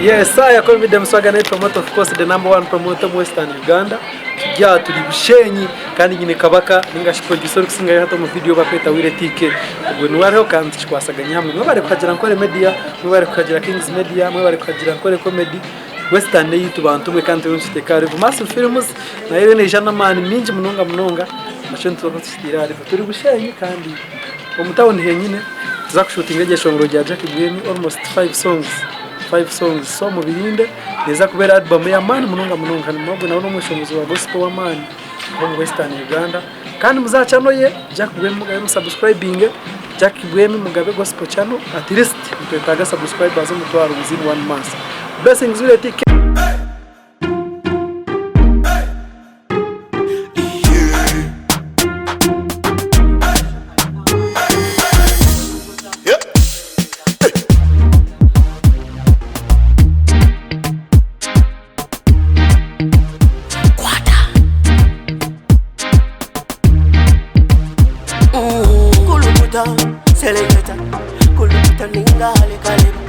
Yes, I Comedy Muswaga night promoter of course the number one promoter mu Western Uganda. Turi aha turi Bushenyi kandi nyine Kabaka ninga shi producer orikusingayo hati omu video bakweta Wire TK. Ogwe niwe ariho kandi tukikwasaganya hamwe. Mwebare kuhagira Nkore Media, mwebare kuhagira Kings Media, mwebare kuhagira Nkore Comedy. Western n'eyaitu bantu mwe kandi turiyo nituteeka aha level. Massive Films nayo eriyo neija n'amaani mingi munonga munonga. Nakyo nituba tukitiire aha level. Turi Bushenyi kandi omu tawuni henyine tuza kushuutinga eryeshongoro rya Jackie Bwemi almost 5 songs. 5 songs so mubirinde neeza kuba eri album ey'amaani munonga munonga kandi ogwe nawe n'omweshongozi wa gospel w'amaani omu Western Uganda. Kandi muze aha channel ye Jack Bwemi Mugabe musubscribinge Jack Bwemi Mugabe Gospel Channel at least nitwetaaga subscribers 10,000 within one month. Blessings Wire TK. Kulukuta, seleketa, kulukuta ninga halekaleba.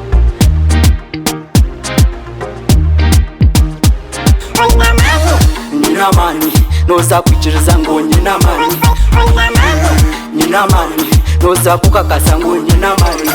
Nyine amaani noza kwikiriza ngu nyine amaani Nyine amaani noza kukakasa ngu nyine amaani.